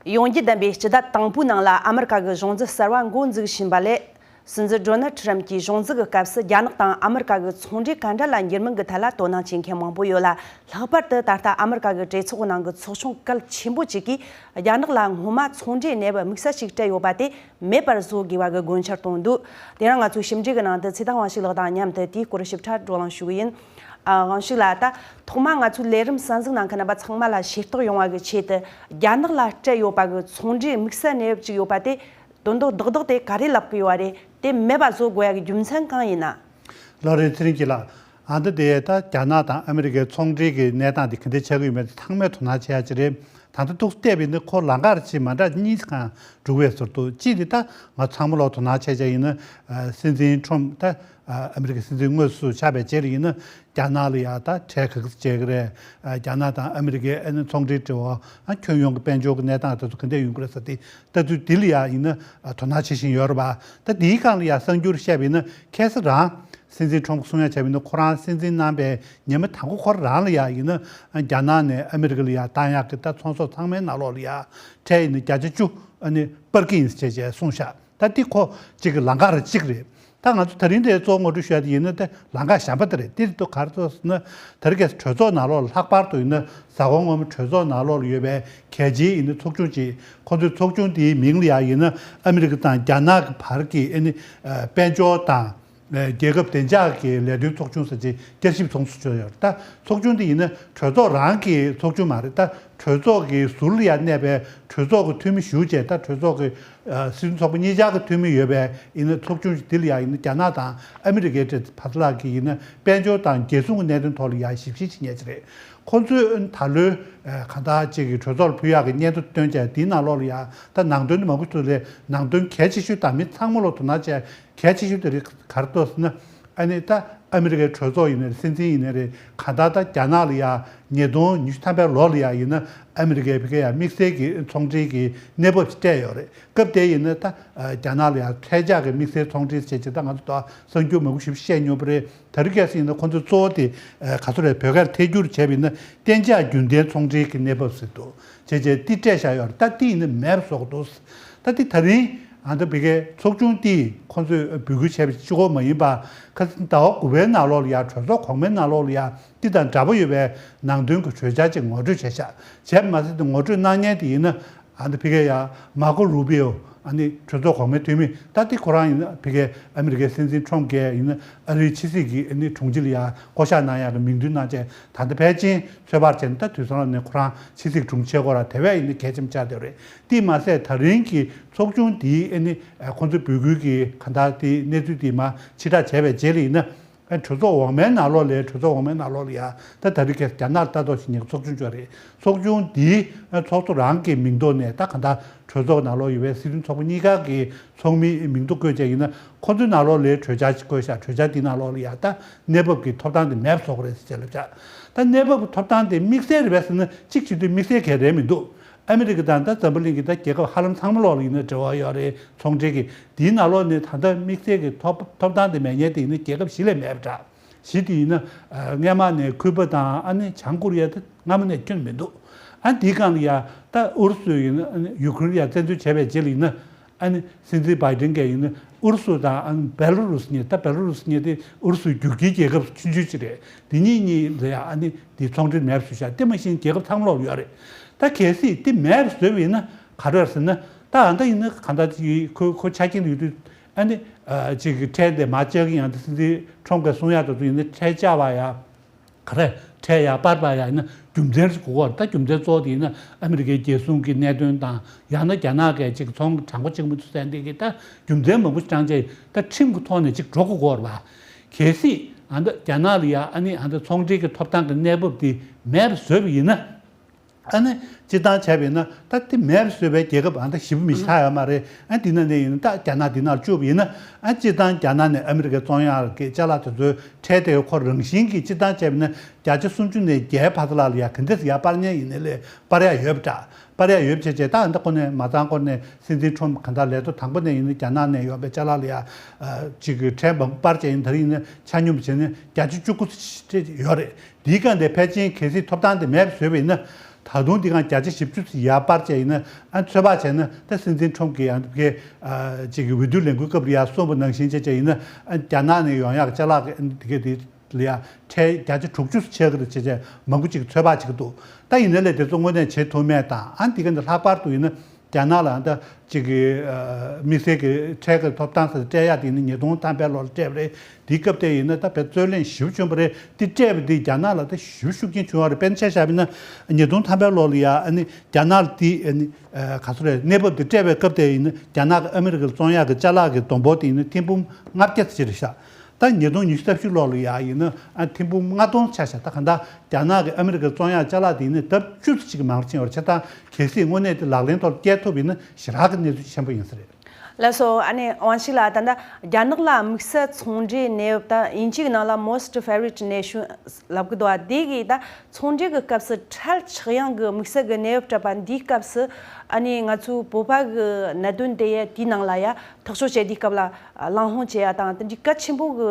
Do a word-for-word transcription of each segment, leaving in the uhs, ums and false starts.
ཡོངས་རྒྱུན་ལྡན་པའི་སྤྱི་ཟླ་དང་པོའི་ནང་ལ་ཨ་མི་རི་ཀ་གི་གཞུང་འཛུགས་གསར་བ་འགོ་འཛུགས་བཞིན་པ་ལས། སྲིད་འཛིན་ཌོ་ནལ་ཁྲི་རམ་གྱི་གཞུང་འཛུགས་ཀྱི་སྐབས་སུ་རྒྱ་ནག་དང་ཨ་མི་རི་ཀ་གི་ཚོང་འབྲེལ་ག་འདྲ་ལ་འགྱུར་མིན་གྱི་ཐད་ལ་དོ་སྣང་བྱེད་མཁན་མང་པོ་ཡོད་ལ། ལྷག་པར་དུ་ད་ལྟ་ཨ་མི་རི་ཀ་གི་གྲོས་ཚོགས་ནང་གི་ཚོགས་ཆུང་གལ་ཆེན་པོ་གཅིག་གིས་རྒྱ་ནག་ལ་སྔོན་མ་ཚོང་འབྲེལ་གནས་བབ་དམིགས་བསལ་ཞིག་སྤྲད་ཡོད་པ་དེ་མེད་པར་བཟོ་དགོས་པ་གི་དགོངས་འཆར་བཏོན་འདུག་དེ་རིང་ང་ཚོའི་ཞིབ་འབྲི་གི་ནང་དུ་ཚེ་ཐང་དབང་ཕྱུག་ལགས་དང་མཉམ་དུ་དེའི་སྐོར་ཞིབ་ཕྲ་བགྲོ་གླེང་ཞུ་གི་ཡིན། ཨ། དབང་ཕྱུག་ལགས། ད་ཐོག་མ་ང་ཚོའི་ལས་རིམ་གསན་གཟིགས་གནང་མཁན་རྣམ་པ་ཚང་མ་ལ་ཤེས་རྟོགས་ཡོང་བ་གི་ཆེད་དུ། རྒྱ་ནག་ལ་སྤྲད་ཡོད་པ་གི་ཚོང་འབྲེལ་དམིགས་བསལ་གནས་བབ་ཅིག་ཡོད་པ་དེ། དོན་དག་རྡོག་རྡོག་དེ་ག་རེ་ལབ་ཀྱི་ཡོད་རེད། དེ་མེད་པ་བཟོ་དགོས་ཡ་གི་རྒྱུ་མཚན་གང་ཡིན་ན། ལགས་རེད། ཚེ་རིང་སྐྱིད་ལགས། ཨ། འདི་དེ་ད་རྒྱ་ནག་དང་ཨ་མི་རི་ཀའི་ཚོང་འབྲེལ་གྱི་གནས་སྟངས་དེ་ག་འདྲ་ཆགས་ཀྱི་ཡོད་མེད་དེ་ཚང་མས་དོ་སྣང་བྱེད་ཡ་ཅིག་རེད། ད་ལྟ་ཏོག་ཙམ་བལྟས་པ་ཡིན་ན་ཁོ་ལམ་ཁ་རེ་ཅིག་མ་འདྲ་གཉིས་སུ་གང་འགྲོ་གི་ཡོད་བཟོ་འདུག་གཅིག་དེ་ད་ང་ཚང་མ་ལོག་དོ་སྣང་བྱེད་བྱ་ཡིན་ན། ཨ། སྲིད་འཛིན་ཁྲོམ་ད། ཨ། ཨ་མི་རི་ཀའི་སྲིད་འཛིན་དངོས་སུ་ཆགས་པའི་རྗེས་ལ་ཡིན་ན། རྒྱ་ནག་ལ་ཡ་ད་ཁྲལ་ག་ཚོད་བཅད་ཀྱི་རེད། ཨ། རྒྱ་ནག་དང་ཨ་མི་རི་ཀའི་ཨ་ནི་ཚོང་འབྲེལ་འབྲེལ་བ། ཨ། ཁྱོན་ཡོངས་ཀྱི་དཔལ་འབྱོར་གྱི་གནས་སྟངས་དེ་ཚོ་ག་འདྲ་ཡོང་གི་རེད་ཟེར་ཏེ། ལྟ་ཚུལ་འདི་ལ་ཡ་ཡིན་ན། ཨ། དོ་སྣང་བྱེད་བཞིན་ཡོད་རེད་པ། ད་འདིའི་སྒང་ལ་ཡ་གསར་འགྱུར་བཤད་པ་ཡིན་ན། ཁ་སང་རང་སྲིད་འཛིན་ཁྲོམ་གྱིས་གསུང་ཡ་བྱས་པ་ཡིན་ན། ཁོ་རང་སྲིད་འཛིན་གནང་པའི་ཉི་མ་དང་པོ་ཁོ་རང་ལ་ཡ་ཡིན་ན། ཨ། རྒྱ་ནག་ནས་ཨ་མི་རི་ཀ་ལ་ཡ་བཏང་ཡག་གི་ད་ཚོང་ཟོག་ཚང་མའི་ནང་ལོགས་ལ་ཡ་ཁྲལ་ཡིན་ན་བརྒྱ་ཆ་བཅུ། ཨ་ནི་སྤར་གྱི་ཡིན་ཟེར་བྱས་བྱས་གསུངས་ཤག་ད་འདི་ཁོ་གཅིག་གི་ལམ་ཁ་རེ་གཅིག་རེད། ད་ང་ཚོ་ད་རིང་དེ་གཙོ་བོ་ངོ་སྤྲོད་ཞུ་ཡ་དེ་ཡིན་ན། དེ་ལམ་ཁ་གཞན་པ་དེ་རེད། དེ་རེད་དོ། ག་རེ་ཟེར་ན། དེ་རིང་ཁ་སང་གྲོས་ཚོགས་ནང་ལོགས་ལ། ལྷག་པར་དུ་ཡིན་ན་གཟའ་འཁོར་སྔོན་མ་གྲོས་ཚོགས་ནང་ལོགས་ལ་ཡོད་པའི་གལ་ཆེའི་ཡིན་ན་ཚོགས་ཆུང་ཅིག་ཁོ་ཚོའི་ཚོགས་ཆུང་དེའི་མིང་ལ་ཡ་ཡིན་ན། ཨ་མི་རི་ཀ་དང་རྒྱ་ནག་གི་བར་གྱི་ཨ་ནི། ཨ། དཔལ་འབྱོར་དང་། ཨ། རྒྱལ་ཁབ་བདེ་འཇགས་ཀྱི་ལས་དོན་ཚོགས་ཆུང་ཟེར་བྱས་བསྐྱར་ཞིབ་ཚོགས་འདུ་ཚོགས་ཡོད་རེད། ད་ཚོགས་ཆུང་དེ་ཡིན་ན་གྲོས་ཚོགས་རང་གི་ཚོགས་ཆུང་མ་རེད། ད་གྲོས་ཚོགས་ཀྱི་ཟུར་ལ་ཡ་གནས་པའི་གྲོས་ཚོགས་ཀྱི་འཐུས་མི་ཞུགས་བྱས། ད་གྲོས་ཚོགས་ཀྱི། ཨ། སྲིད་དོན་ཚོགས་པ་གཉིས་ཆར་གྱི་འཐུས་མི་ཡོད་པའི་ཡིན་ན་ཚོགས་ཆུང་དེ་ལ་ཡ་ཡིན་ན་རྒྱ་ནག་དང་ཨ་མི་རི་ཀའི་གྲས་ཕ་ས་ལག་གི་ཡིན་ན་དཔལ་འབྱོར་དང་རྒྱལ་སྲུང་གི་གནད་དོན་ཐོག་ལ་ཡ་ཞིབ་བཤེར་བྱེད་མཁན་ཅིག་རེད། ཁོ་ཚོས་ད་ལོའི། ཨ། གང་ལྟར་ཅིག་གི་གྲོས་ཚོགས་ལ་ཕུལ་ཡག་གི་སྙན་ཐོ་བཏོན་བྱས། དེའི་ནང་ལོགས་ལ་ཡ་ད་ནང་དོན་མང་པོ་ཞིག་ལས། ནང་དོན་གལ་ཆེ་ཤོས་དང་མི་ཚང་མ་ལོག་དོ་སྣང་བྱས། གལ་ཆེ་ཤོས་དེ་རིགས་ག་རེ་འདུག་ཟེར་ན། ཨ་ནི་ད་ཨ་མི་རི་ཀའི་གྲོས་ཚོགས་ཡིན་ནའི་རེད། སྲིད་འཛིན་ཡིན་ནའི་རེད། གང་ལྟར་ད་རྒྱ་ནག་ལ་ཡ་ཉིས་སྟོང་ཉི་ཤུ་ཐམ་པའི་ལོ་ལ་ཡ་ཡིན་ན་ཨ་མི་རི་ཀས་ཕ་གིར་ཡ་དམིགས་བསལ་གྱི་ཚོང་འབྲེལ་གྱི་གནས་བབ་ཅིག་སྤྲད་ཡོད་རེད། སྐབས་དེ་ཡིན་ན་ད། ཨ། རྒྱ་ནག་ལ་ཡ་ཁྲལ་ཆག་གི་དམིགས་བསལ་ཚོང་འབྲེལ་བྱས་བྱས། ད་ང་ཚོ་ད་གསར་འགྱུར་མང་པོ་ཞིག་བཤད་མྱོང་བ་རེད། དེ་རིང་ཁ་སང་ཡིན་ན་ཁོ་ཚོས་གཙོ་བོ་དེ། ཨ། ག་ཚོད་རེད། བོད་སྐད་ཐད་སྒྱུར་བྱས་པ་ཡིན་ན་གཏན་འཇགས་རྒྱུན་ལྡན་ཚོང་འབྲེལ་གྱི་གནས་བབ་ཟེར་འདུག་བྱས་བྱས་འདི་སྤྲད་བཞག་ཡོད་རེད། ད་འདི་ཡིན་ན་མེད་པ་བཟོ་གི་འདུག་ད་འདི་ད་རིང་ཨ་ད་ཕ་གིའི་ཚོགས་ཆུང་དེས་ཁོ་ཚོས་འབོད་སྐུལ་བྱས་པ་གཅིག་པོ་མ་ཡིན་པ། ཁ་སང་ཟླ་བ་དགུ་པའི་ནང་ལོགས་ལ་ཡ། གྲོས་ཚོགས་གོང་མའི་ནང་ལོགས་ལ་ཡ་འདི་དང་འདྲ་པོ་ཡོད་པའི་ནང་དོན་གྱི་གྲོས་འཆར་ཅིག་ངོ་སྤྲོད་བྱས་ཤག་བྱས་མ་ཟད། དེ་ངོ་སྤྲོད་གནང་མཁན་དེ་ཡིན་ན། ཨ་ད་ཕ་གིའི་ཡ་མར་ཀོ་རུ་པིའོ། ཨ་ནི་གྲོས་ཚོགས་གོང་མའི་འཐུས་མི། ད་དེ་ཁོ་རང་ཡིན་ན་ཕ་གིའི་ཨ་མི་རི་ཀའི་སྲིད་འཛིན་ཁྲོམ་གྱིས་ཡིན་ན་ཨ་རིའི་ཕྱི་སྲིད་ཀྱི་ཨ་ནི་དྲུང་ཆེ་ལ་ཡ་བསྐོ་གཞག་གནང་ཡག་གི་མིང་འདོན་གནང་བྱས། ད་ལྟ་ཕལ་ཆེར་ཚོད་དཔག་བྱས་ན་ད་དུས་སང་ལ་ནས་ཁོ་རང་ཕྱི་སྲིད་དྲུང་ཆེ་སྐོར་ལ་དེ་བས་ཡིན་ན་གལ་ཆེན་པོ་ཆགས་བསྡད་རེད། དེས་མ་ཟད་ད་རིང་གི་ཚོགས་ཆུང་འདིའི་ཨ་ནི་ཁོང་ཚོའི་འབོད་སྐུལ་གྱི་གང་ལྟར་དེ་གནས་ཚུལ་དེ་མར་ཕྱིར་བསྒྲགས་བྱས་པའི་རྗེས་ལ་ཡིན་ན། ཨ། གྲོས་ཚོགས་འོག་མའི་ནང་ལོགས་ལ། གྲོས་ཚོགས་འོག་མའི་ནང་ལོགས་ལ་ཡ་ད་ད་རིང་ཁ་སང་རྒྱ་ནག་ལ་ལྟ་རྟོག་བྱེད་མཁན་གྱི་ཚོགས་ཆུང་ཅིག་ཡོད་རེད། ཚོགས་ཆུང་འདིའི་ཚོགས་གཙོ་རང་གི་མིང་ཐོག་ནས། ད་གང་ལྟར་གྲོས་ཚོགས་ནང་ལོགས་ཡོད་པའི་སྲིད་དོན་ཚོགས་པ་གཉིས་ཀ་གི་ཚོགས་མིའི་མིང་ཐོ་བཀོད་བྱས་ཡིན་ན། ཁོ་ཚོའི་ནང་ལོགས་ལ་གྲོས་འཆར་ཅིག་བཀོད་ཤག་གྲོས་འཆར་འདིའི་ནང་ལོགས་ལ་ཡ་ད་གནས་བབ་ཀྱི་ཐོབ་ཐང་དེ་མེད་པ་བཟོ་གི་རེད་ཟེར་ལབ་ཤག་ད་གནས་བབ་ཀྱི་ཐོབ་ཐང་དེ་དམིགས་བསལ་རེད་པས་ཟེར་ན་གཅིག་བྱེད་དུས་དམིགས་བསལ་གང་ཡང་རེད་མི་འདུག་ཨ་མི་རི་ཀ་དང་ད་འཛམ་བུ་གླིང་གི་ད་རྒྱལ་ཁབ་ཧ་ལམ་ཚང་མ་ལོགས་ལ་ཡིན་ན་འབྲེལ་བ་ཡོད་རེད། ཚོང་འབྲེལ་གྱི། དེའི་ནང་ལོགས་ནས་ད་ལྟ་དམིགས་བསལ་གྱི་ཐོབ་ཐོབ་ཐང་དེ་མེད་མཁན་དེ་ཡིན་ན་རྒྱལ་ཁབ་བཞི་ལས་མེད་པ་འདྲ། བཞི་དེ་ཡིན་ན། ཨ། སྔོན་མ་ནས་ཁུ་པ་དང་། ཨ་ནི་བྱང་ཀོ་རི་ཡ་དེ་སྔ་མོ་ནས་ཁྱོན་མི་འདུག་ཨ། དེའི་སྒང་ལ་ཡ་ད་ཨུ་རུ་སུ་ཡིན་ན། ཨ་ནི་ཡུ་ཁུ་རེན་ཡ་བཙན་འཛུལ་བྱས་པའི་རྗེས་ལ་ཡིན་ན། ཨ་ནི་སྲིད་འཛིན་བྷའི་ཌེན་གྱིས་ཡིན་ན་ཨུ་རུ་སུ་དང་། ཨ་ནི་བེ་ལ་རུ་སི་གཉིས། ད་བེ་ལ་རུ་སི་གཉིས་དེ་ཨུ་རུ་སུའི་རྒྱུད་ཀྱི་རྒྱལ་ཁབ་ཆུང་ཆུང་ཅིག་རེད། དེ་གཉིས་གཉིས་ལ་ཡ་ཨ་ནི་དེ་ཚོང་འབྲེལ་མེད་པ་བཟོས་ཤག་དེ་མ་གཞི་རྒྱལ་ཁབ་ཚང་མ་ལོགས་ཡོད་རེད། ད་གལ་སྲིད་དེ་མེད་པ་བཟོས་པ་ཡིན་ན་ག་རེ་རེད་ཟེར་ན། ད་ཨ་ད་ཡིན་ན་གང་ལྟར་ཅིག་ཁོ་ཁོ་ཆ་རྐྱེན་ཡོད་དུས། ཨ་ནི། ཨ། ཅིག་གི་ཁྲལ་དེ་མར་བཅག་གི་ཡང་དེ་སྲིད་འཛིན་ཁྲོམ་གྱིས་གསུང་ཡག་དེ་ཚོ་ཡིན་ན། ཁྲལ་བཅག་པ་ཡ་ག་རེ། ཁྲལ་ཡ་སྤར་བ་ཡ་ཡིན་ན་རྒྱུ་མཚན་ཞིག་དགོས་པ་རེད། ད་རྒྱུ་མཚན་གཙོ་བོ་དེ་ཡིན་ན་ཨ་མི་རི་ཀའི་རྒྱལ་སྲུང་གི་གནད་དོན་དང་། ཡང་ན་རྒྱ་ནག་གིས་ཅིག་ཚོང་དྲང་པོ་བྱེད་མི་ཐུབ་ཟེར་འདི་གི་ད་རྒྱུ་མཚན་མང་པོ་ཞིག་བགྲངས་བྱས། ད་ཁྲིམས་ཀྱི་ཐོག་ནས་ཅིག་འགྲོ་དགོས་དགོས་པ་རེད་པ། གལ་སྲིད་ཨ་ད་རྒྱ་ནག་ལ་ཡ་ཨ་ནི་ཨ་ད་ཚོང་འབྲེལ་གྱི་ཐོབ་ཐང་གི་གནས་བབ་དེ་མེད་པ་བཟོས་པ་ཡིན་ན། ཨ་ནི་སྤྱིར་བཏང་བྱས་པ་ཡིན་ན། ད་དེ་མེད་པ་བཟོས་པའི་རྒྱལ་ཁབ་ཨ་ད་ཞེ་པོ་མི་ཆགས་ཡོད་མ་རེད། ཨ། དེ་ནང་ནས་ཡིན་ན་ད་རྒྱ་ནག་དེ་ནང་བཅུག་པ་ཡིན་ན། ཨ། སྤྱིར་བཏང་རྒྱ་ནག་ནས་ཨ་མི་རི་ཀར་བཙོང་ཡག་གི་ཅ་ལག་དེ་ཚོའི་ཁྲལ་དེ་ཁོ་རང་བཞིན་གྱིས་སྤྱིར་བཏང་བྱས་པ་ཡིན་ན་བརྒྱ་ཆ་སུམ་ཅུ་ནས་བརྒྱད་བར་དུ་ལ་ཡ་ག་འདྲས་ཡ་སྤར་མཁན་ཡིན་ནའི་ལས་སྤར་ཡག་ཡོད་པ་འདྲ། སྤར་ཡག་ཡོད་པ་བྱས་བྱས། ད་ཨ་ད་ཁོ་ནས་མ་ཚང་ཁོ་ནས་སྲིད་འཛིན་ཁྲོམ་གང་ལྟར་ལས་ཐོག་དང་པོ་ནས་ཡིན་ན་རྒྱ་ནག་ནས་ཡོང་པའི་ཅ་ལག་ལ་ཡ། ཨ། ཅིག་གི་ཁྲལ་མང་པོ་སྤར་བྱས་ཡིན། དེ་རིང་ཡིན་ན་ཆ་སྙོམས་བྱས་ན་བརྒྱ་ཆ་བཅུ་དགུ་ཡོད་རེད། དེའི་སྒང་དེ་ཕལ་ཆེར་གལ་སྲིད་ཐོབ་ཐང་དེ་མེད་པ་བཟོས་པ་ཡིན་ན། ད་དུང་འདི་གང་བརྒྱ་ཆ་བཞི་བཅུ་ཙམ་ཡར་སྤར་བྱས་ཡིན་ན། ཨ་ཚོད་དཔག་བྱས་ན་ད་སྲིད་འཛིན་ཁྲོམ་གྱིས་ཡང་དེ་གའི་ཅིག་གི་འོས་བསྡུ་ལས་འགུལ་སྐབས་ལ་ཡང་གསུངས་པ་ནང་བཞིན་བྱས་བྱས་ཡིན་ན། ཨ་རྒྱ་ནག་ནས་ཡོང་ཡག་ཅ་ལག་གི་དེ་གའི་དེ་ལ་ཡང་ཁྲལ་བརྒྱ་ཆ་དྲུག་ཅུ་ཙམ་ཆགས་ཀྱི་རེད་བྱས་བྱས་མང་པོ་ཅིག་ཚོད་དཔག་བྱེད་ཀྱི་འདུག་ད་ཡིན་ན་ལས་དེ་ཚོ་དངོས་གནས་བྱེད་ཐུབ་མེད་དང་། ཨ་འདི་ག་འདི་ལྷག་པར་དུ་ཡིན་ན། རྒྱ་ནག་ལ་ད་ཅིག་གི་ཨ་དམིགས་བསལ་གྱི་ཁྲལ་གྱི་ཐོབ་ཐང་ཟེར་སྤྲད་ཡག་དེ་ནི་ཉིས་སྟོང་ཐམ་པའི་ལོར་སྤྲད་པ་རེད། དེའི་སྐབས་དེ་ཡིན་ན་ད་དཔེ་རྩོད་གླེང་ཞེ་པོ་བྱུང་བ་རེད། དེ་སྤྲད་པ་དེ་རྒྱ་ནག་ལ་ད་ཞེ་པོ་ཤུགས་རྐྱེན་བྱུང་བ་རེད། དཔེར་ན་ཆ་བཞག་པ་ཡིན་ན། ཉིས་སྟོང་ཐམ་པའི་ལོ་ལ་ཡ་ཨ་ནི་རྒྱ་ནག་ལ་དེ་ཨ་ནི་ཨ་ག་ཚོད་རེད། གནས་བབ་དེ་སྤྲད་པའི་སྐབས་དེ་ཡིན་ན། རྒྱ་ནག་གི་ཨ་མི་རི་ཀར་བཙོང་ཡག་གི་ཅ་ལག་གི་བསྡོམས་འབོར་དེ་ཡིན་ན་ཐེར་འབུམ་ལྔ་བརྒྱ་ཙམ་ཅིག་རེད་ཤག་ད་ཉིས་སྟོང་ཉི་ཤུ་རྩ་བཞི་ལོ་ལ་ཡ་ཡིན་ན་ཨ་ཐེར་འབུམ་ལྔ་སྟོང་ཆགས་ཤག་ད་གང་ལྟར་རྒྱ་ནག་གིས་ཨ་མི་རི་ཀར་བཙོང་ཡག་ཅ་ལག་དེ་ཡིན་ན་ལྡབ་བཅུ་ཙམ་ཅིག་གི་མང་རུ་ཕྱིན་ཡོད་རེད། བྱས་ཙང་གལ་སྲིད་དངོས་གནས་དེ་ལག་ལེན་ཐོག་བསྐྱལ་ཐུབ་ཡིན་ན་ཞེ་དྲག་གི་གནས་ཚུལ་ཆེན་པོ་ཡིན་ས་རེད། ལགས་སོ། ཨ་ནི་དབང་ཕྱུག་ལགས། ད་ལྟ་རྒྱ་ནག་ལ་དམིགས་བསལ་ཚོང་འབྲེལ་གནས་བབ་དང་། དབྱིན་ཇིའི་ནང་ལ་most favored nation ལབ་ཀྱི་འདུག་པ། དེ་གི་ད་ཚོང་འབྲེལ་གྱི་སྐབས་སུ་ཁྲལ་ཆག་ཡང་གི་དམིགས་བསལ་གྱི་གནས་བབ་སྤྲད་པ་འདིའི་སྐབས་སུ། ཨ་ནི་ང་ཚོའི་བོད་པ་གི་གནད་དོན་དེ་ཡ་དེའི་ནང་ལ་ཡ་ཐག་གཅོད་བྱེད་དུས་སྐབས་ལ་གླེང་སློང་བྱེད་ཡ་དང་། དེ་འདྲའི་གལ་ཆེན་པོ་གི་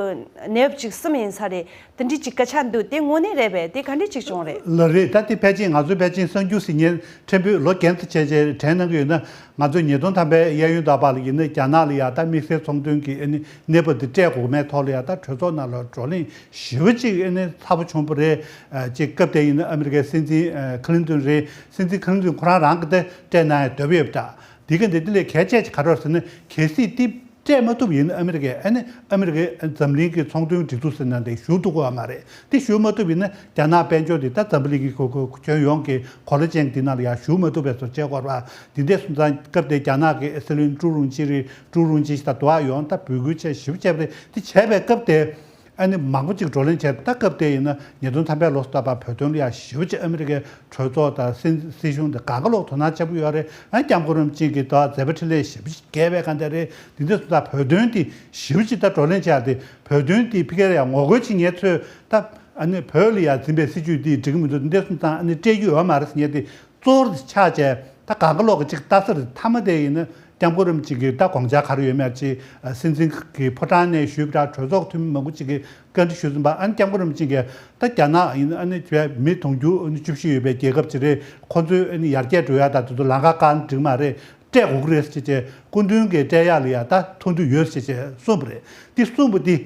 གནས་བབ་ཅིག་གསུམ་ཡིན་ས་རེད། དེ་འདྲའི་ཅིག་སྐད་ཆ་འདུག་དེ་དངོས་གནས་རེད་པས། དེ་ག་འདྲའི་ཅིག་བྱུང་རེད། ལགས་རེད། ད་དེ་ཕལ་ཆེར་ང་ཚོའི་ཕལ་ཆེར་གསར་འགྱུར་ཟེར་མཁན་ཕྲན་བུ་ལོ་རྒན་ཚོ་བྱས་བྱས་དྲན་གནང་གི་ཡོད་ན། ང་ཚོ་ཉིས་སྟོང་ཐམ་པའི་གཡས་གཡོན་དག་པ་ལ་ཡིན་ན་རྒྱ་ནག་ལ་ཡ་ད་དམིགས་བསལ་ཚོང་དོན་གྱི་ཨ་ནི་གནས་བབ་དེ་སྤྲད་དགོས་མེད་ཐོག་ལ་ཡ་ད་གྲོས་ཚོགས་ནང་ལ་བགྲོ་གླེང་ཞེ་པོ་ཅིག་ཨ་ནི་ཚ་པོ་བྱུང་བ་རེད། ཨ་ཅིག་སྐབས་དེ་ཡིན་ན་ཨ་མི་རི་ཀའི་སྲིད་འཛིན་ཨ་ཁི་ལིན་ཏོན་རེད། སྲིད་འཛིན་ཁི་ལིན་ཏོན་ཁོ་རང་རང་གིས་དེ་སྤྲད་གནང་ཡ་འདོད་པ་ཡོད་པ་འདྲ། དེ་ག་འདི་དེ་ལས་གལ་ཆེ་ཅིག་ག་རེ་རེད་ཟེར་ན། གལ་སྲིད་དེ་སྤྲད་མ་ཐུབ་ཡིན་ན། ཨ་མི་རི་ཀས་ཨ་ནི་ཨ་མི་རི་ཀའི་འཛམ་གླིང་གི་ཚོང་དོན་སྒྲིག་འཛུགས་ཟེར་ན་དེ་ཞུགས་ཐུབ་ཀྱི་ཡོད་མ་རེད། དེ་ཞུགས་མ་ཐུབ་ཡིན་ན་རྒྱ་ནག་དཔལ་འབྱོར་དེ་ད་འཛམ་བུ་གླིང་གི་ཁྱོན་ཡོངས་ཀྱི་གོ་ལ་ཅན་དེ་ནང་ལ་ཡང་ཞུགས་མ་ཐུབ་པའི་བཟོ་བྱེད་དགོས་པ། དེ་འདྲ་སོང་ཙང་སྐབས་དེ་རྒྱ་ནག་གི་སྲིད་བློན་ཀྲུའུ་རུང་ཅི་རེད། ཀྲུའུ་རུང་ཅི་ཞིག་ད་དུ་ཨ་ཡོང་ད་འབོད་སྐུལ་བྱས་ཞེ་པོ་བྱས་པ་རེད། དེ་བྱས་པའི་སྐབས་དེ་ཨ་ནི་མང་པོ་ཅིག་བགྲོ་གླེང་བྱས། ད་སྐབས་དེ་ཡིན་ན་ཉིས་སྟོང་ཐམ་པའི་ལོ་སྟབས་པ་བོད་དོན་ལ་ཡང་ཞེ་པོ་ཅིག་ཨ་མི་རི་ཀའི་གྲོས་ཚོགས་དང་སྲིད་སྲིད་གཞུང་དེ་གང་ག་ལོག་དོ་སྣང་ཆེན་པོ་ཡོད་རེད། ཨ་སྐྱབས་མགོན་རིན་པོ་ཆེ་གིས་ད་མཛད་པ་འཕྲིན་ལས་ཞེ་པོ་ཅིག་རྒྱས་པའི་གང་དེ་རེད། དེ་འདྲ་སོང་ཙང་བོད་དོན་དེ་ཞེ་པོ་ཅིག་ད་བགྲོ་གླེང་བྱས་ཏེ། བོད་དོན་དེ་ཕ་གིར་ཡང་ངོ་རྒོལ་བྱེད་མཁན་ཚོས་ད་ཨ་ནི་བོད་ལ་ཡང་འཛིན་པའི་སྲིད་བྱུས་འདི་འགྲིག་གི་མི་འདུག་འདི་འདྲ་སོང་ཙང་ཨ་ནི་སྤྲད་རྒྱུ་ཡོད་མ་རེད་ཟེར་མཁན་དེ་གཙོ་བོར་ཆགས་བྱས། ད་གང་ག་ལོག་གི་ཅིག་ལྟ་ས་རེད། མཐའ་མ་དེ་ཡིན་ན་སྐྱབས་མགོན་རིན་པོ་ཆེ་གི་ད་དགོངས་འཆར་ག་རེ་ཡོད་མེད་ཅིག་སྲིད་འཛིན་གྱི་ཕོ་བྲང་ནས་ཞུས་པ་འདྲ། གྲོས་ཚོགས་འཐུས་མི་མང་པོ་ཅིག་གིས་བཀའ་འདྲི་ཞུས་ཟིན་པ། ཨ་ནི་སྐྱབས་མགོན་རིན་པོ་ཆེ་གིས་ད་རྒྱ་ནག་ཡིན་ན་ཨ་ནི་བྱས་མི་དུང་ཕྱུར་བཅུ་བཞི་ཡོད་པའི་རྒྱལ་ཁབ་ཅིག་རེད། ཁོ་ཚོའི་ཨ་ནི་ཡར་རྒྱས་འགྲོ་ཡ་ད་དེ་ཚོ་ལམ་ཁ་བཀག་ན་འགྲིག་མ་རེད། སྤྲད་དགོས་ཀྱི་རེད་ཟེར་བྱས། སྐུ་མདུན་གྱིས་སྤྲད་ཡག་ལ་ཡ་ད་ཐུགས་འདོད་ཡོད་ཟེར་བྱས་གསུངས་པ་རེད། དེ་གསུངས་པ་དེ་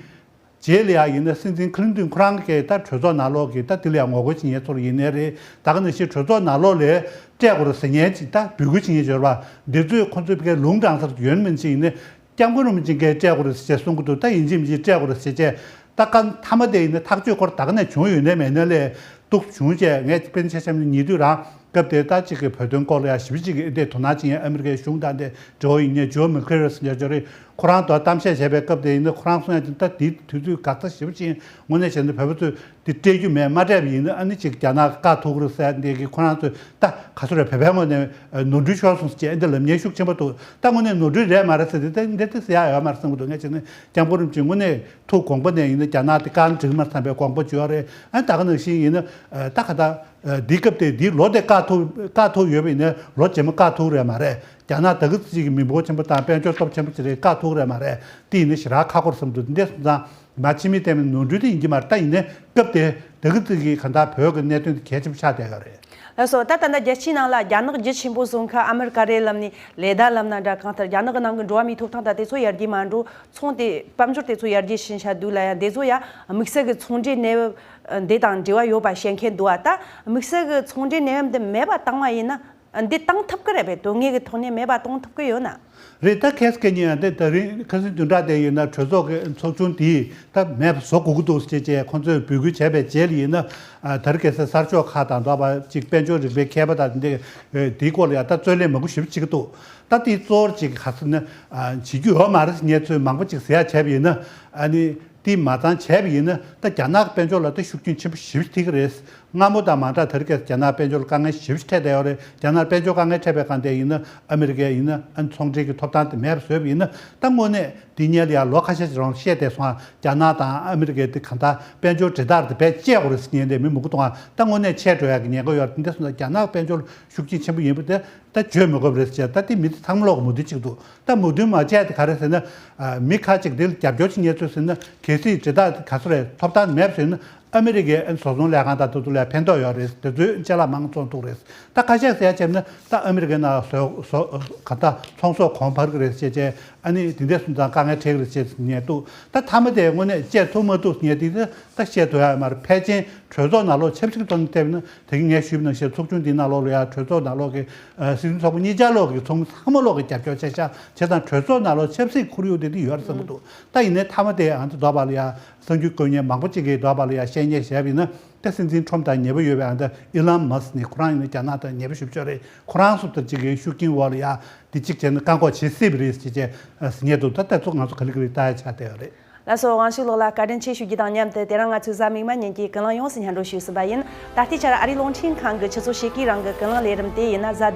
རྗེས་ལ་ཡ་ཡིན་ན་སྲིད་འཛིན་ཁི་ལིན་ཏོན་ཁོ་རང་གིས་ད་གྲོས་ཚོགས་ནང་ལོགས་ཀྱི་ད་དེ་ལ་ཡ་ངོ་རྒོལ་བྱེད་མཁན་ཚོར་ཡིན་ནའི་རེད། ད་ག་ནང་བཞིན་གྲོས་ཚོགས་ནང་ལོགས་ལ་སྤྲད་དགོས་རེད་ཟེར་མཁན་ཅིག་ད་འབོད་སྐུལ་བྱེད་མཁན་ཡོད་རེད་པ། འདི་ཚོས་ཁོ་ཚོའི་ཕ་གིའི་ལུང་དྲངས་ས་ཡོད་མིན་ཅིག་ཡིན་ན། སྐྱབས་མགོན་རིན་པོ་ཆེ་གིས་སྤྲད་དགོས་རེད་ཟེར་བྱས་གསུང་གི་འདུག་ད་ཡིན་གཅིག་མིན་གཅིག་སྤྲད་དགོས་རེད་ཟེར་བྱས། ད་ཀ་མཐའ་མ་དེ་ཡིན་ན་ཐག་གཅོད་སྐོར་ད་ག་ནས་བྱུང་ཡོད་ནའི་མེད་ནའི་ལས་སྡུག་བྱུང་བྱས། ངས་དཔེར་ན་ཆ་བཞག་ན་ཉེ་དུས་རང་སྐབས་དེ་ད་ཅིག་གི་བོད་དོན་སྐོར་ལ་ཡ་ཞེ་པོ་ཅིག་གི་ཨེ་འདྲས་དོ་སྣང་བྱེད་མཁན་ཨ་མི་རི་ཀའི་གཞུང་དང་དེ་འབྲེལ་བ་ཡོད་མཁན་ཇོ་མེ་ཁི་རེ་ཟེར་མཁན་ཅིག་ཡོད་རེད། ཁོ་རང་དང་གཏམ་བཤད་བྱས་པའི་སྐབས་དེ་ཡིན་ན་ཁོ་རང་གསུང་ཡ་ཅིག་ད་དེའི་དུས་ཚོད་འགག་རྩ་ཞེ་པོ་ཅིག་ཡིན། དངོས་གནས་བྱས་ན་བོད་པ་ཚོས་དེ་སྤྲད་རྒྱུ་མེད། མ་སྤྲད་པ་ཡིན་ན་ཨ་ནི་ཅིག་རྒྱ་ནག་གིས་བཀག་ཐུབ་ཀྱི་རེད་ཟེར་འདི་གི་ཁོ་རང་ཚོས་ད་ག་ཚོད་རེད། བོད་པའི་ངོས་ནས་ནོར་འཁྲུལ་ཤོར་སོང་ཟེར་བྱས་ཨེ་འདི་ལབ་མཁན་ཤུགས་ཆེན་པོ་འདུག་ད་དངོས་གནས་ནོར་འཁྲུལ་རེད་མ་རེད་ཟེར་དེ་ད་འདི་ད་ཟེར་ཡ་ཡོད་མ་རེད་བསམ་གྱི་འདུག་ངས་བྱས་ན་སྐྱབས་མགོན་རིན་པོ་ཆེ་དངོས་གནས་ཐུགས་དགོངས་པ་ནས་ཡིན་ན་རྒྱ་ནག་དེ་བཀག་ན་འགྲིག་མ་རེད་བསམ་པའི་དགོངས་པ་བཅོལ་བ་རེད། ཨ་ད་ག་ནང་བཞིན་ཡིན་ན་ད་ག་ད་འདིའི་སྐབས་དེ་འདིའི་ལོ་དེ་བཀག་ཐུབ་བཀག་ཐུབ་ཡོད་པ་ཡིན་ན་ལོ་རྗེས་མ་བཀག་ཐུབ་རེད་མ་རེད། རྒྱ་ནག་ད་གི་ཅིག་གི་མི་འབོར་ཆེན་པོ་དང་དཔལ་འབྱོར་སྟོབས་ཆེན་པོ་ཅིག་རེད། བཀག་ཐུབ་རེད་མ་རེད། དེ་ཡིན་ན་ཞེ་དྲག་ཁག་པོ་རེད་བསམ་འདུག་འདི་འདྲས་སོང་ཙང་མ་ཕྱི་མི་ལྟ་མི་ནོར་འཁྲུལ་དེ་ཡིན་གྱི་མ་རེད། ད་ཡིན་ནའི་སྐབས་དེ་ད་གི་ཅིག་གི་གང་ལྟར་བོད་ཀྱི་གནད་དོན་དེ་གལ་ཆེན་པོ་ཆགས་བསྡད་ཡོད་རེད། ལགས་སོ། ད་ད་ལྟ་རྒྱལ་སྤྱིའི་ནང་ལ་རྒྱ་ནག་རྒྱ་ཆེན་པོ་བཟོ་མཁན་ཨ་མི་རི་ཀ་རེད་ལབ་ནས་ལེ་བདའ་ལབ་ན་འདྲ། གང་ལྟར་རྒྱ་ནག་གི་ནང་གི་འགྲོ་བ་མིའི་ཐོབ་ཐང་དང་དེ་ཚོ་ཡར་རྒྱས་མ་འགྲོ། ཚོང་དེ་དཔལ་འབྱོར་དེ་ཚོ་ཡར་རྒྱས་ཕྱིན་ཤག་འདུག་ལབ་ཡ་འདི་ཚོ་ཡ་དམིགས་བསལ་གྱི་ཚོང་འབྲེལ་གནས་བབ་འདི་དང་འབྲེལ་བ་ཡོད་པ་བཤད་མཁན་འདུག་བ། ད་དམིགས་བསལ་གྱི་ཚོང་འབྲེལ་གནས་བབ་འདི་མེད་པ་བཏང་བ་ཡིན་ན། འདི་བཏང་ཐུབ་ཀྱི་རེད་པས། དོན་དངོས་ཀྱི་ཐོག་ནས་མེད་པ་གཏོང་ཐུབ་ཀྱི་ཡོད་ན། རེད། ད་ཁེ་སི་ཁེ་ཉིན་ཡང་དེ་ད་རིང་ཁ་སང་བདུན་ཕྲག་དེ་ཡིན་ན་གྲོས་ཚོགས་ཀྱི་ཚོགས་ཆུང་དེས་ད་མེད་པ་བཟོ་དགོས་ཀྱི་འདུག་ཟེར་བྱས་ཁོང་ཚོས་འབོད་སྐུལ་བྱས་པའི་རྗེས་ལ་ཡིན་ན། ཨ་ད་རེས་ཁ་སང་གསར་ཤོག་ཁག་དང་ལྡོག་པ་ཅིག་དཔལ་འབྱོར་རིག་པའི་མཁས་པ་དང་དེ་འདྲའི་དེའི་སྐོར་ལ་ཡང་ད་རྩོད་གླེང་མང་པོ་ཞེ་པོ་བྱེད་ཀྱི་འདུག་ད་དེའི་གཙོ་བོར་ཅིག་ག་ཟེར་ན་ཨ་བྱེད་རྒྱུ་ཡོད་མ་རེད་ཟེར་མཁན་ཚོས་མང་པོ་ཅིག་ཟེར་ཡ་བྱས་པ་ཡིན་ན། ཨ་ནི་དེ་མ་ཚང་བྱས་པ་ཡིན་ན་ད་རྒྱ་ནག་དཔལ་འབྱོར་ལ་ད་ཤུགས་རྐྱེན་ཆེན་པོ་ཞེ་པོ་ཐེབས་ཀྱི་རེད། སྔ་མོ་དང་མ་འདྲ་ད་རེས་ཁ་སང་རྒྱ་ནག་དཔལ་འབྱོར་ལ་དཀའ་ངལ་ཞེ་པོ་ཅིག་འཕྲད་བསྡད་ཡོད་རེད། རྒྱ་ནག་དཔལ་འབྱོར་དཀའ་ངལ་འཕྲད་པའི་སྒང་དེ་ཡིན་ན་ཨ་མི་རི་ཀས་ཡིན་ན་ཨ་ནི་ཚོང་འབྲེལ་གྱི་ཐོབ་ཐང་དེ་མེད་པ་བཟོས་པ་ཡིན་ན། ད་དངོས་གནས་དེ་སྔོན་ལ་ཡང་ལོ་ཁ་ཤས་ཤིག་རིང་བཤད་བསྡད་སོང་། རྒྱ་ནག་དང་ཨ་མི་རི་ཀས་དེ་གང་ལྟར་དཔལ་འབྱོར་འབྲེལ་ཐག་དེ་རྦད་བཅད་དགོས་རེད་ཟེར་མཁན་དེ་མི་མང་པོ་འདུག་ད་དངོས་གནས་ཆད་འགྲོ་ཡག་གི་ཉེན་ཁ་ཡོད་རེད། དེ་འདྲ་སོང་ཙང་རྒྱ་ནག་དཔལ་འབྱོར་ཤུགས་རྐྱེན་ཆེན་པོ་ཡིན་པ་དེ་ད་བརྗོད་མི་དགོས་པ་རེད་ཟེར། ད་དེ་མི་དེ་ཚང་མ་ལོག་གི་མོས་མཐུན་བྱེད་ཀྱི་འདུག་ད་མོས་མཐུན་མ་བྱས་དེ་ག་རེ་ཟེར་ན། ཨ་མི་ཁ་ཅིག་དེ་ལ་རྒྱབ་སྐྱོར་བྱེད་མཁན་ཚོས་ཟེར་ན། གལ་སྲིད་འབྲེལ་ཐག་ག་ཚོད་རེད་ཐོབ་ཐང་མེད་པ་ཟེར་ན། ཨ་མི་རི་ཀའི་ཨ་ནི་བཟོ་ཚོང་ལས་ཁང་དང་དེ་ཚོ་ལ་ཕན་ཐོགས་ཡོད་རེད། དེ་ཚོའི་ཅ་ལག་མང་བཙོང་ཐུབ་རེད། ད་ཁ་ཤས་ཟེར་ཡ་བྱས་ན་ད་ཨ་མི་རི་ཀའི་ནང་བཟོ་བཟོ་ག་ད་ཚོང་ཟོག་གོང་འཕར་གི་རེད་ཅེས་བྱས། ཨ་ནི་དེ་འདྲས་སོང་ཙང་དཀའ་ངལ་འཕྲད་ཀྱི་རེད་ཅེས་ཉེས་འདུག་ད་མཐའ་མ་དེ་དངོས་གནས་བཤད་ཐུབ་མ་ཐུབ་ཉེས་དེ་ད་བཤད་ཐུབ་ཡ་མ་རེད། ཕལ་ཆེར་གྲོས་ཚོགས་ནང་ལོགས་ཆབ་སྲིད་ཐོག་ནས་བལྟས་པ་ན་དེ་གི་ངས་ཞུས་པ་ནང་བཞིན་ཚོགས་ཆུང་འདིའི་ནང་ལོགས་ལ་ཡ་གྲོས་ཚོགས་ནང་ལོགས་ཀྱི་ཨ་སྲིད་འཛིན་ཚོགས་པ་གཉིས་ཆ་ལོགས་ཀྱི་ཚོགས་མི་ཚང་མ་ལོགས་ཀྱི་རྒྱབ་སྐྱོར་ཆེ་ཤག་བྱས་ཙང་གྲོས་ཚོགས་ནང་ལོགས་ཆབ་སྲིད་ཁོར་ཡུག་དེ་དེ་ཡོད་རེད་བསམ་གྱི་འདུག་ད་ཡིན་ནའི་མཐའ་མ་དེ་ཨ་ནི་དོ་བ་ལ་ཡ་གསར་འགྱུར་བཀོད་མཁན་མང་པོ་ཅིག་གིས་དོ་བ་ལ་ཡ་བཤད་ཉེས་བྱས་པ་ཡིན་ན། ད་སྲིད་འཛིན་ཁྲོམ་དང་ཉེ་པོ་ཡོད་པའི་ཨ་ད་ཨི་ལན་མཱ་སི་ནི་ཁོ་རང་ཡིན་ན་རྒྱ་ནག་དང་ཉེ་པོ་ཞེ་པོ་ཅིག་རེད། ཁོ་རང་སོ་ད་ཅིག་གི་ཤུགས་རྐྱེན་འོག་ལ་ཡ་དེ་གཅིག་བྱས་ན་བཀག་འགོག་བྱེད་སྲིད་པ་རེད་ཅེས་བྱས་ཟེར་ཉེས་འདུག་ད་དེ་ཚོ་ང་ཚོ་ག་ལེ་ག་ལེ་ལྟ་ཡ་ཆགས་བསྡད་ཡོད་རེད། ལགས་སོ། དབང་ཕྱུག་ལགས་ལ་བཀའ་དྲིན་ཆེ་ཞུ་རྒྱུ་དང་མཉམ་དུ་དེ་རིང་ང་ཚོའི་གཟའ་མིག་དམར་ཉིན་གྱི་ཀུན་གླེང་ཡོངས་སུ་སྙན་སྒྲོན་ཞུས་ཟིན་པ་ཡིན། ད་ལྟའི་ཆར་ཨ་རིའི་རླུང་འཕྲིན་ཁང་གི་ཆུ་ཚོད་ཕྱེད་ཀའི་རིང་གི་ཀུན་གླེང་ལས་རིམ་དེ་ཡིན་ན་གཟའ